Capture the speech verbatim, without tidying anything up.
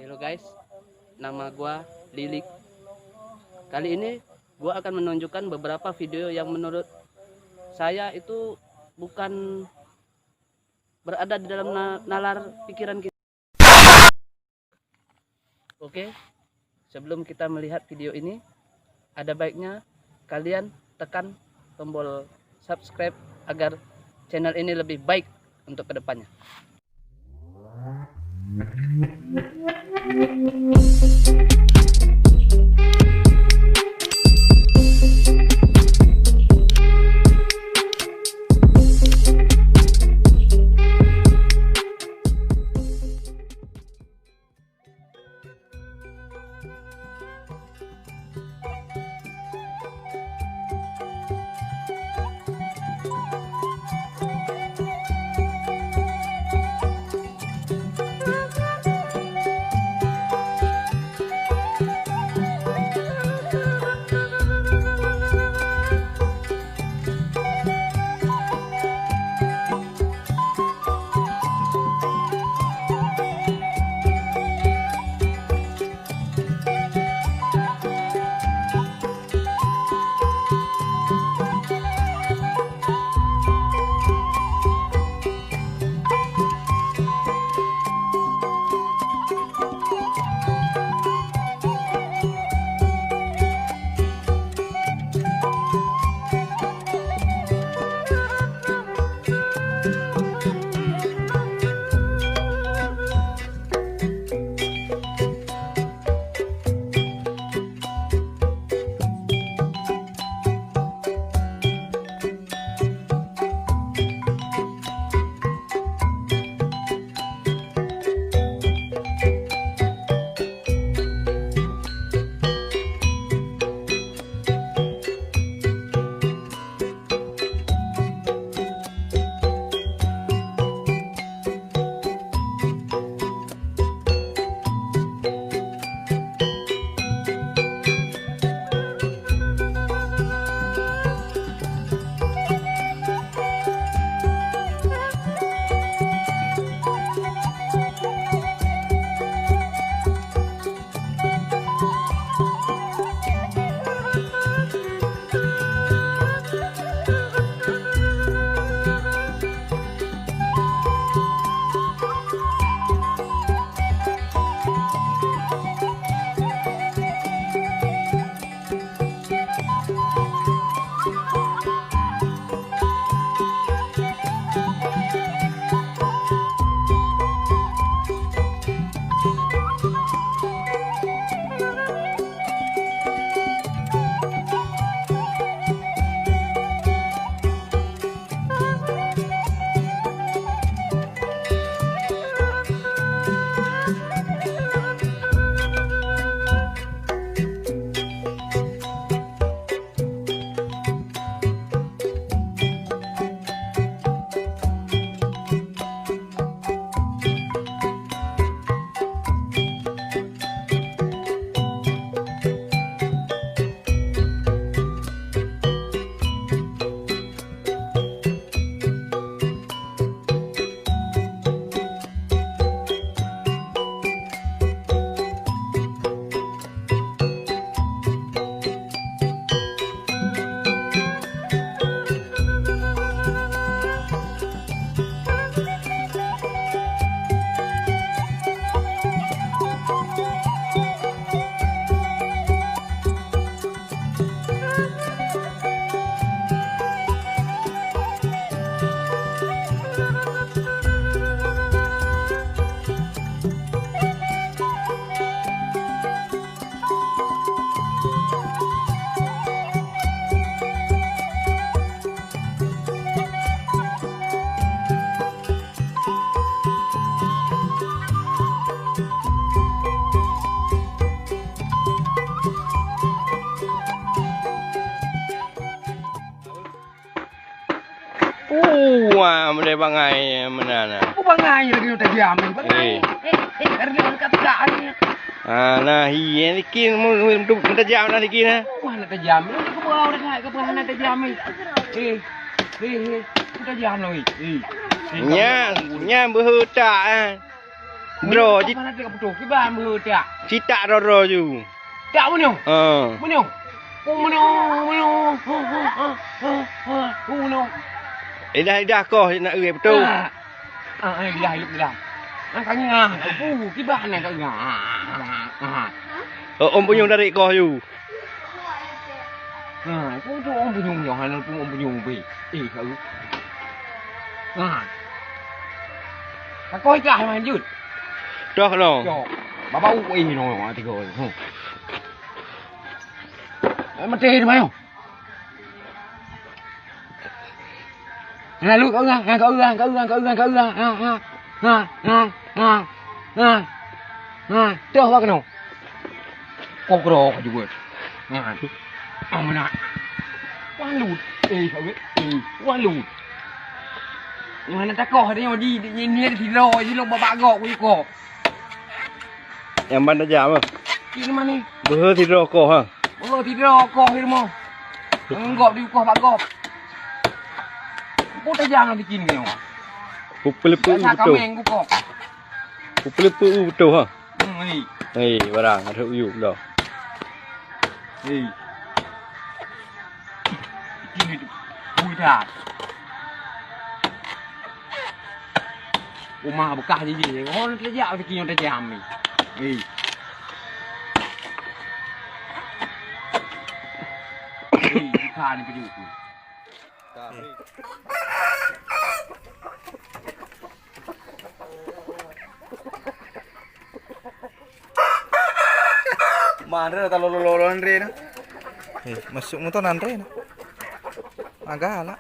Hello guys, nama gua Lilik. Kali ini gua akan menunjukkan beberapa video yang menurut saya itu bukan berada di dalam na-, nalar pikiran kita. Oke, sebelum kita melihat video ini, ada baiknya kalian tekan tombol subscribe agar channel ini lebih baik untuk kedepannya. Wah, meuneh bangai meunan na. Apa bangai lagi nak tajam ni? Bangai. Eh. Eh, eh, eh, harga dekat pedak ni. Ah, nah, iya ni kin mu, mu, mu tajam nah lagi nah. Wah, nak tajam ni. Nak ke bawah dah nak ke bawah nak tajam ni. Eh, eh, eh, nak tajam lah, eh. Eh, eh, nyan, nyan beuheutak, eh. Droe ji. Mana tak betul? Kiban beutak. Citak roro ju. Tak bunuh. Ha. Bunuh. Oh, bunuh, bunuh. Oh, bunuh. Lidah-lidah koh nak ui betul. Ah, ah, lidah, lidah. Nak kanya. Aku kiban nak kanya. Ah, ah. Oh, om punyueng dari koh ju. Ha, aku tu om punyueng nyoh, hana pun om punyueng pi. Eh, kau. Ha. Kau ikah main jut. Dah no. Yo. Baba u eh no, ha, tiga. Hmm. Eh, mati di mana? Lalu kau urang, ha, kau urang, kau urang, kau urang, kau urang. Ha, ha. Ha, ha, ha. Ha. Ha, toh bak keno. Kau kero ka juga. Ha. Ah, mana? Walut. Eh, kau eh, walut. Mana takoh dia di, di, ni, ni, di lo, di lo babak gok, ku iko. Nyang ban tajam ah. Kini mana? Beuhe sidroe koh ha. Beuhe sidroe koh di rumoh. Ngon gop di koh bak gop. Pu tajam lah bikin kena. Peuleupeu beutôi. Kameng ku kok. Peuleupeu beutôi ha. Hmm, ni. Hei, barang ada uyuek dah. Hei. Bikin itu. Bui dah. Uma beukah jih. Oh, teujak rezeki nyoe teucam ni. Hei. Hei, bukan ni peju tu. Mana tak lolo-lolo Andre na? Eh, masuk motor Andre na. Agak lah.